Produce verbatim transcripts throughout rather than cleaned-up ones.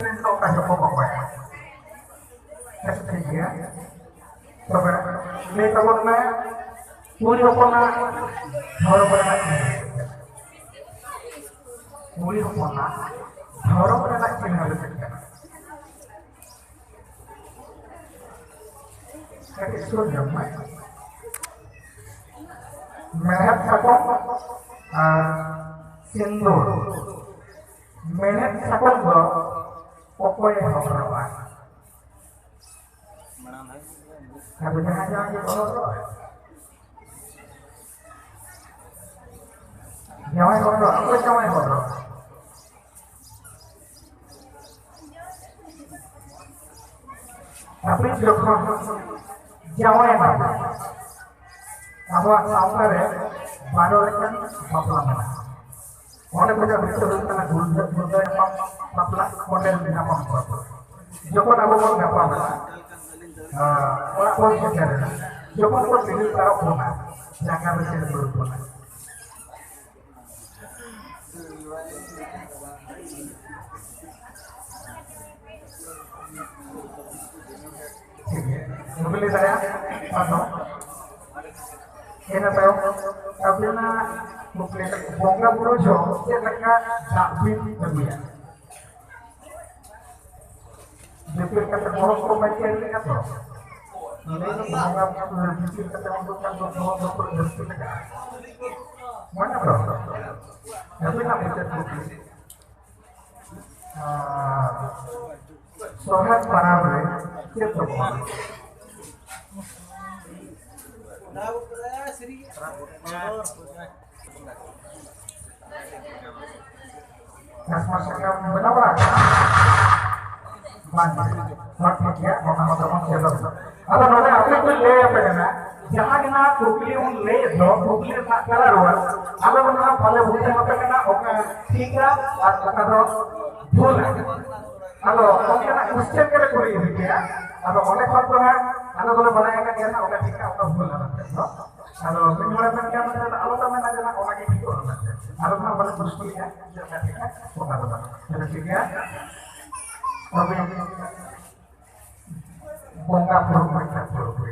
ᱱᱤᱛᱚᱜ ᱚᱠᱟ ᱡᱚᱠᱷᱚᱱ ᱵᱟᱠᱚ ᱮᱢᱟ᱾ ᱟᱪᱪᱷᱟ, ᱴᱷᱤᱠ ᱜᱮᱭᱟ᱾ ᱛᱚᱵᱮ ᱞᱟᱹᱭ ᱛᱟᱵᱚᱱ ᱢᱮ, ᱠᱩᱲᱤ ᱦᱚᱯᱚᱱᱟᱜ ᱫᱷᱚᱨᱚᱢ ᱨᱮᱱᱟᱜ ᱪᱤᱱᱦᱟᱹ ᱫᱚ ᱪᱮᱫ ᱠᱟᱱᱟ? ᱠᱩᱲᱤ ᱦᱚᱯᱚᱱᱟᱜ ᱫᱷᱚᱨᱚᱢ ᱨᱮᱱᱟᱜ ᱪᱤᱱᱦᱟᱹ ᱫᱚ ᱪᱮᱫ ᱠᱟᱱᱟ? ᱠᱟᱹᱴᱤᱡ ᱥᱩᱨ ᱧᱚᱜ ᱢᱮ᱾ ᱢᱮᱲᱦᱮᱫ ᱥᱟᱠᱚᱢ ᱟᱨ ᱥᱤᱸᱫᱩᱨ᱾ ᱢᱮᱲᱦᱮᱫ ᱥᱟᱠᱚᱢ ᱫᱚ ᱚᱠᱚᱭᱮ ᱦᱚᱨᱚᱜᱟ? ᱟᱫᱚ ᱡᱟᱦᱟᱸᱭ ᱡᱟᱦᱟᱸᱭ ᱜᱮᱠᱚ ᱦᱚᱨᱚᱜᱟ᱾ ᱡᱟᱶᱟᱭ ᱦᱚᱨᱚᱜᱟ, ᱚᱠᱚᱭ ᱡᱟᱶᱟᱭ ᱦᱚᱨᱚᱜᱟ? ᱟᱯᱮ ᱡᱚᱠᱷᱚᱱ ᱡᱟᱶᱟᱭ ᱮᱱᱟ, ᱟᱵᱚᱣᱟᱜ ᱥᱟᱶᱛᱟ ᱨᱮ ᱵᱟᱨᱚ ᱞᱮᱠᱟᱱ ᱵᱟᱯᱞᱟ ᱢᱮᱱᱟᱜᱼᱟ᱾ ᱚᱸᱰᱮ ᱠᱷᱚᱱᱟᱜ ᱢᱤᱫᱴᱮᱱ ᱦᱩᱭᱩᱜ ᱠᱟᱱᱟ ᱜᱩᱲᱫᱟᱹ, ᱜᱩᱲᱫᱟᱹ ᱧᱟᱯᱟᱢ ᱵᱟᱯᱞᱟ, ᱠᱚᱸᱰᱮᱞ ᱧᱟᱯᱟᱢ ᱵᱟᱯᱞᱟ᱾ ᱡᱚᱠᱷᱚᱱ ᱟᱵᱚ ᱵᱚᱱ ᱧᱟᱯᱟᱢ ᱮᱱᱟ, ᱟᱸ, ᱚᱲᱟᱜ ᱵᱚᱱ ᱥᱮᱴᱮᱨ ᱮᱱᱟ, ᱡᱚᱠᱷᱚᱱ ᱠᱚ ᱢᱤᱞᱤ ᱛᱟᱨᱚᱜ ᱵᱚᱱᱟ, ᱡᱟᱸᱜᱟ ᱨᱮ ᱪᱮᱫ ᱫᱩᱲᱩᱵ ᱵᱚᱱᱟ᱾ ᱴᱷᱤᱠ ᱜᱮᱭᱟ᱾ ᱵᱟᱵᱮᱱ ᱞᱟᱹᱭ ᱫᱟᱲᱮᱭᱟᱜᱼᱟ? ᱟᱫᱚ ᱤᱱᱟᱹ ᱛᱟᱭᱚᱢ ᱟᱵᱮᱱᱟᱜ ᱠᱩᱠᱞᱤ ᱫᱚ, ᱵᱚᱸᱜᱟ ᱵᱩᱨᱩ ᱡᱚᱦᱚᱜ ᱪᱮᱫ ᱞᱮᱠᱟ ᱫᱟᱜ ᱵᱤᱱ ᱟᱹᱜᱩᱭᱟ? ᱫᱤᱯᱤᱞ ᱠᱟᱛᱮ ᱵᱚᱦᱚᱜ ᱠᱚ ᱢᱟᱹᱪᱤ ᱞᱮᱠᱟ ᱛᱚ? ᱵᱚᱸᱜᱟ ᱵᱩᱨᱩ ᱫᱤᱯᱤᱞ ᱠᱟᱛᱮ ᱩᱰᱩᱠ ᱠᱟᱛᱮ ᱵᱚᱦᱚᱜ ᱫᱚᱠᱚ ᱡᱟᱹᱥᱛᱤ ᱞᱮᱠᱟ᱾ ᱢᱟᱱᱮ ᱫᱚ, ᱟᱹᱵᱤᱱᱟᱜ ᱢᱩᱪᱟᱹᱫ ᱠᱩᱠᱞᱤ᱾ ᱟᱨ ᱥᱚᱨᱦᱟᱭ ᱯᱟᱨᱟᱵᱽ ᱨᱮ ᱪᱮᱫ ᱠᱚ ᱠᱚᱨᱟᱣᱟ? ᱪᱟᱥ ᱢᱟᱥ ᱥᱟᱠᱟᱢ ᱵᱮᱱᱟᱣ ᱵᱟᱲᱟ ᱟᱠᱟᱱᱟ? ᱵᱟᱝ, ᱵᱟᱝ ᱴᱷᱤᱠ ᱜᱮᱭᱟ, ᱚᱱᱟ ᱦᱚᱸ ᱛᱟᱵᱚᱱ ᱪᱮᱫᱚᱜ ᱢᱟ᱾ ᱟᱫᱚ ᱱᱚᱰᱮ ᱟᱯᱮ ᱠᱚ ᱞᱟᱹᱭ ᱟᱯᱮ ᱠᱟᱱᱟ, ᱡᱟᱦᱟᱸ ᱜᱮ ᱱᱟᱦᱟᱜ ᱠᱩᱠᱞᱤ ᱵᱚᱱ ᱞᱟᱹᱭᱮᱫ ᱫᱚ, ᱠᱩᱠᱞᱤ ᱨᱮᱱᱟᱜ ᱛᱮᱞᱟ ᱨᱩᱣᱟᱹᱲ, ᱟᱞᱮ ᱫᱚ ᱱᱟᱦᱟᱜ ᱵᱟᱞᱮ ᱵᱩᱡᱷᱟᱹᱣ ᱟᱯᱮ ᱠᱟᱱᱟ ᱚᱠᱟ ᱴᱷᱤᱠᱟ ᱟᱨ ᱚᱠᱟ ᱫᱚ ᱵᱷᱩᱞᱟ᱾ ᱟᱫᱚ ᱚᱱᱠᱟᱱᱟᱜ question ᱜᱮᱞᱮ ᱠᱩᱞᱤ ᱤᱫᱤ ᱯᱮᱭᱟ᱾ ᱟᱫᱚ ᱚᱸᱰᱮ ᱠᱷᱚᱱ ᱫᱚ ᱦᱟᱸᱜ ᱟᱞᱮ ᱫᱚᱞᱮ ᱵᱟᱲᱟᱭ ᱟᱠᱟᱫ ᱜᱮᱭᱟ ᱦᱟᱸᱜ ᱚᱠᱟ ᱴᱷᱤᱠᱟ ᱚᱠᱟ ᱵᱷᱩᱞᱟ ᱢᱮᱱᱛᱮ ᱫᱚ᱾ ᱟᱫᱚ ᱢᱤᱫ ᱦᱚᱲᱮ ᱢᱮᱱ ᱠᱮᱭᱟ ᱢᱮᱱᱛᱮ ᱟᱞᱚ ᱯᱮ ᱢᱮᱱᱟ ᱡᱮ ᱦᱟᱸᱜ ᱚᱱᱟ ᱜᱮ ᱴᱷᱤᱠᱚᱜᱼᱟ ᱢᱮᱱᱛᱮ᱾ ᱟᱞᱮ ᱫᱚ ᱦᱟᱸᱜ ᱵᱟᱞᱮ ᱜᱩᱥᱴᱤᱭᱟ ᱡᱮ ᱚᱠᱟ ᱴᱷᱤᱠᱟ ᱚᱠᱟ ᱫᱚ ᱵᱟᱝ᱾ ᱛᱟᱦᱞᱮ ᱴᱷᱤᱠ ᱜᱮᱭᱟ᱾ ᱛᱚᱵᱮ ᱵᱚᱸᱜᱟ ᱵᱩᱨᱩ ᱢᱟᱹᱭᱞᱟᱹ ᱯᱩᱨᱟᱹ ᱦᱩᱭ᱾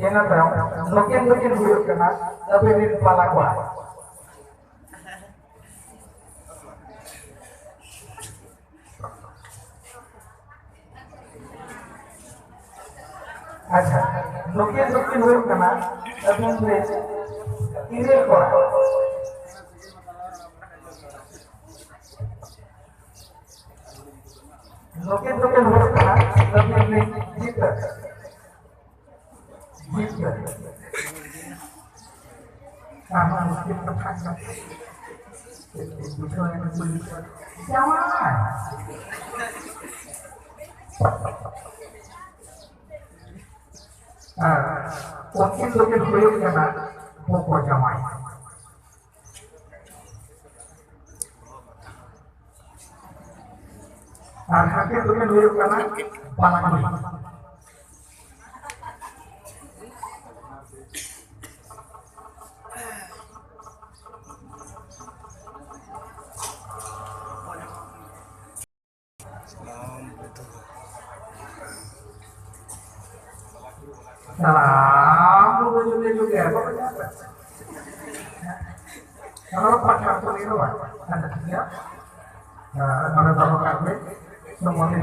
ᱤᱱᱟᱹ ᱛᱟᱭᱚᱢ ᱱᱩᱠᱤᱱ ᱫᱚᱠᱤᱱ ᱦᱩᱭᱩᱜ ᱠᱟᱱᱟ ᱟᱹᱵᱤᱱ ᱨᱤᱱ ᱯᱟᱞᱟ ᱠᱚᱲᱟ᱾ ᱟᱪᱪᱷᱟ, ᱱᱩᱠᱤᱱ ᱫᱚᱠᱤᱱ ᱦᱩᱭᱩᱜ ᱠᱟᱱᱟ ᱟᱹᱵᱤᱱ ᱨᱤᱱ ᱤᱨᱤᱞ ᱠᱚᱲᱟ᱾ ᱱᱩᱠᱤᱱ ᱫᱚᱠᱤᱱ ᱦᱩᱭᱩᱜ ᱠᱟᱱᱟ ᱟᱹᱵᱤᱱ ᱨᱤᱱ ᱪᱤᱛᱟᱹ᱾ ᱡᱤᱛᱟᱹ᱾ ᱟᱨᱦᱚᱸ ᱢᱩᱥᱠᱤᱞ ᱠᱟᱛᱷᱟ ᱠᱟᱱᱟ᱾ ᱪᱮᱫ ᱯᱮ ᱵᱩᱡᱷᱟᱹᱣ ᱮᱱᱟ ᱠᱩᱞᱤ ᱠᱚ? ᱡᱟᱶᱟᱭ᱾ ᱟᱨ ᱩᱱᱠᱤᱱ ᱫᱚᱠᱤᱱ ᱦᱩᱭᱩᱜ ᱠᱟᱱᱟ ᱵᱚᱠᱚ ᱡᱟᱶᱟᱭ᱾ ᱟᱨ ᱦᱟᱹᱠᱤᱱ ᱫᱚᱠᱤᱱ ᱦᱩᱭᱩᱜ ᱠᱟᱱᱟ ᱵᱟᱞᱟᱠᱩᱲᱤ᱾ ᱥᱟᱱᱟᱢ ᱠᱚ ᱡᱩᱫᱟᱹ ᱡᱩᱫᱟᱹ ᱜᱮᱭᱟ᱾ ᱚᱱᱟ ᱫᱚ ᱯᱟᱴᱷᱟ ᱠᱚ ᱞᱟᱹᱭ ᱫᱚ ᱵᱟᱝ᱾ ᱟᱪᱪᱷᱟ, ᱴᱷᱤᱠ ᱜᱮᱭᱟ᱾ ᱦᱮᱸ, ᱱᱚᱰᱮ ᱫᱚᱦᱚ ᱠᱟᱜ ᱢᱮ᱾ ᱥᱚᱢᱢᱟᱱᱤᱛ